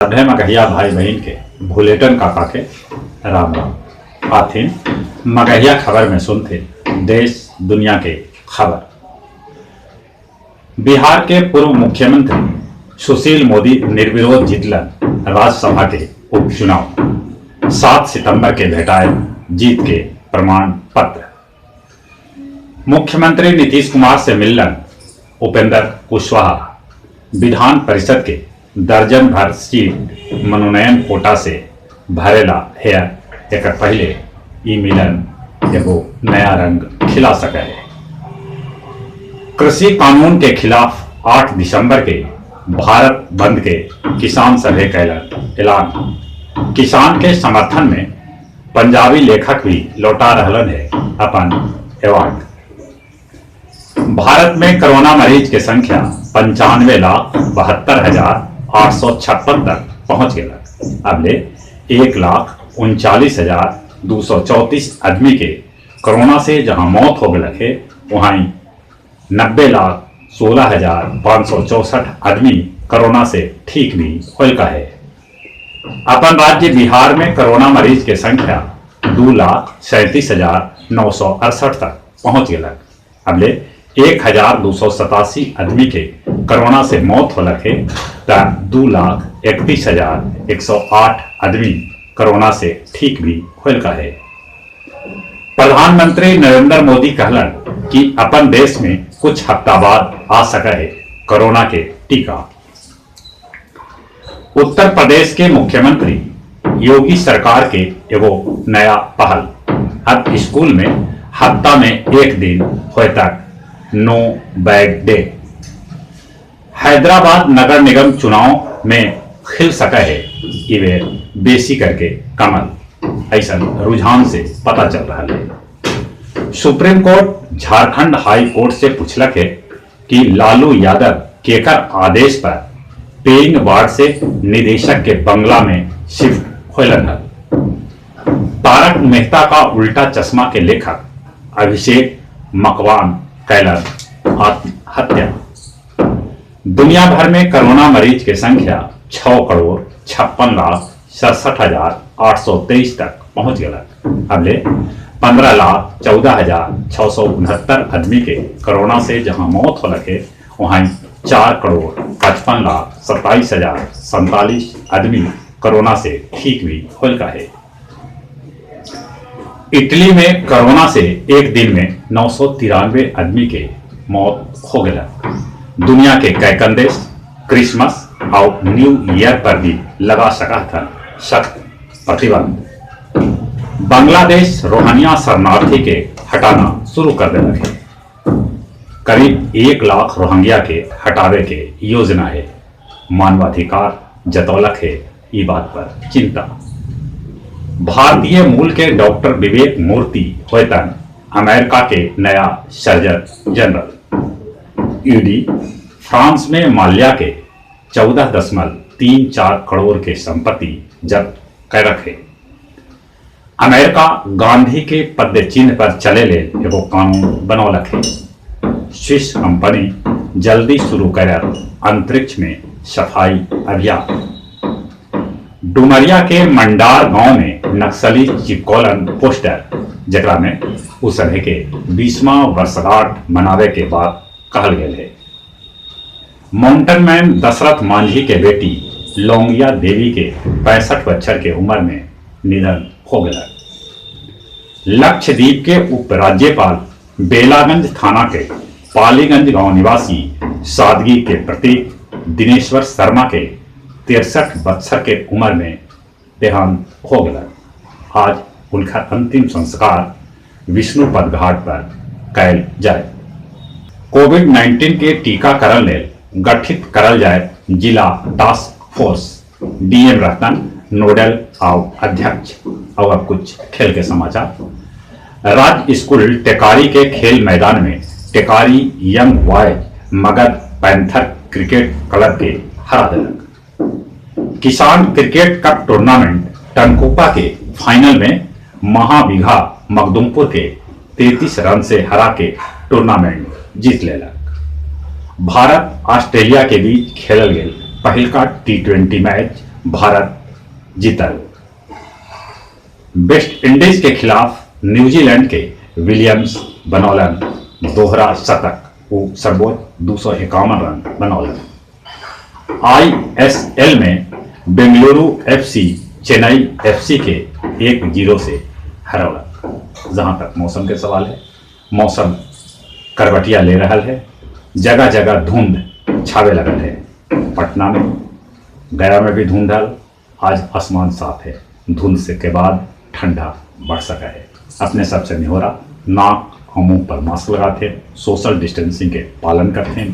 सभे मगहिया भाई बहिन के भुलेटन काका के राम राम। आथिन मगहिया खबर में सुनथिन देश दुनिया के खबर। बिहार के पूर्व मुख्यमंत्री सुशील मोदी निर्विरोध जीतलन राज्यसभा के उपचुनाव। 7 सितंबर के भेटाए जीत के प्रमाण पत्र। मुख्यमंत्री नीतीश कुमार से मिललन उपेंद्र कुशवाहा। विधान परिषद के दर्जन भर सीट मनोनयन कोटा से भरेला है। एकर पहले ई मिलन एगो नया रंग खिला सके है। कृषि कानून के खिलाफ 8 दिसंबर के भारत बंद के किसान सभा कैलन ऐलान। किसान के समर्थन में पंजाबी लेखक भी लौटा रहलन है अपन अवार्ड। भारत में कोरोना मरीज के संख्या 95,72,856 तक पहुंच गया। अब ले 1,39,234 आदमी के कोरोना से जहां मौत हो गई है, वहीं 90,16,564 आदमी कोरोना से ठीक भी होल का है। अपन राज्य बिहार में कोरोना मरीज के संख्या 2,37,968 तक पहुंच गया। अब ले 1,287 आदमी के कोरोना से मौत होलक है त 2,31,108 आदमी कोरोना से ठीक भी होल का है। प्रधानमंत्री नरेंद्र मोदी कहलन कि अपन देश में कुछ हफ्ता बाद आ सका है कोरोना के टीका। उत्तर प्रदेश के मुख्यमंत्री योगी सरकार के एगो नया पहल, अब स्कूल में हफ्ता में एक दिन होए तक नो बैग डे। हैदराबाद नगर निगम चुनाव में खिल सका है इवे बेसी करके कमल, ऐसा रुझान से पता चल रहा है। Supreme court Jharkhand high court से पूछलक है कि लालू यादव केकर आदेश पर पेइंग वार्ड से निदेशक के बंगला में शिफ्ट होलन हल। तारक मेहता का उल्टा चश्मा के लेखक अभिषेक मकवान कैलन आत्महत्या। दुनिया भर में कोरोना मरीज के संख्या 6,56,67,823 तक पहुंच गया। अब ले 15,14,669 आदमी के कोरोना से जहां मौत हो लगे, वहां 4,55,27,047 आदमी कोरोना से ठीक भी होल का है। इटली में कोरोना से एक दिन में 993 आदमी के मौत हो गया। दुनिया के कैकन देश क्रिसमस और न्यू ईयर पर भी लगा सका था सख्त प्रतिबंध। बांग्लादेश रोहिंग्या शरणार्थी के हटाना शुरू कर देना है। करीब 1 लाख रोहिंग्या के हटावे के योजना है। मानवाधिकार जतौलक है ई बात पर चिंता। भारतीय मूल के डॉक्टर विवेक मूर्ति होयतन अमेरिका के नया सर्जन जनरल। ईडी फ्रांस में माल्या के 14.34 करोड़ के संपत्ति जब्त कर रखे। अमेरिका गांधी के पद्य चिन्ह पर चले ले एगो कानून बनौलक है। स्विस कंपनी जल्दी शुरू कर अंतरिक्ष में सफाई अभियान। डुमरिया के मंडार गांव में नक्सली चिपकौलन पोस्टर, जकरा में उस सभे के 20वां वर्षगांठ मनावे के बाद कहल गया है। माउंटेन मैन दशरथ मांझी के बेटी लौंगिया देवी के 65 बच्चर के उम्र में निधन हो गया। लक्षद्वीप के उपराज्यपाल बेलागंज थाना के पालीगंज गांव निवासी सादगी के प्रतीक दिनेश्वर शर्मा के 63 बत्सर के उम्र में देहांत हो गया। आज उनका अंतिम संस्कार विष्णुपद घाट पर कैल जाए। कोविड 19 के टीकाकरण लेल गठित करल जाए जिला टास्क फोर्स, डीएम रहतन नोडल और अध्यक्ष। और अब कुछ खेल के समाचार। राज्य स्कूल टेकारी के खेल मैदान में Tekari young boys Magadh panther cricket club के हरा दिलक। किसान क्रिकेट कप टूर्नामेंट टनकुप्पा के फाइनल में महाबीघा मखदुमपुर के 33 रन से हरा के टूर्नामेंट जीत लेलक। भारत ऑस्ट्रेलिया के बीच खेलल गेल पहिलका टी20 मैच भारत जीतल। वेस्ट इंडीज के खिलाफ न्यूजीलैंड के विलियम्स बनौलन दोहरा शतक, वो सर्वोच्च 251 रन बनौलन। आईएसएल में बेंगलुरु एफसी चेन्नई एफसी के 1-0 से हरौलन। जहां तक मौसम के सवाल है, मौसम करवटिया ले रहा है। जगह जगह धुंध छावे लगल है। पटना में, गया में भी धुंध हल। आज आसमान साफ है। धुंध से के बाद ठंडा बढ़ सका है। अपने सबसे निहोरा, नाक और मुंह पर मास्क लगाते, सोशल डिस्टेंसिंग के पालन करते,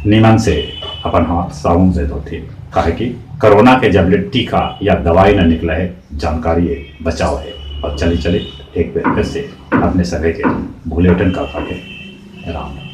नीमन से अपन हाथ साबुन से धोते, काहे कि कोरोना के जब ले टीका या दवाई न निकला है, जानकारी है बचाव है। और चले चले एक बार फिर से अपने सभी के भूलेटन का के राम राम।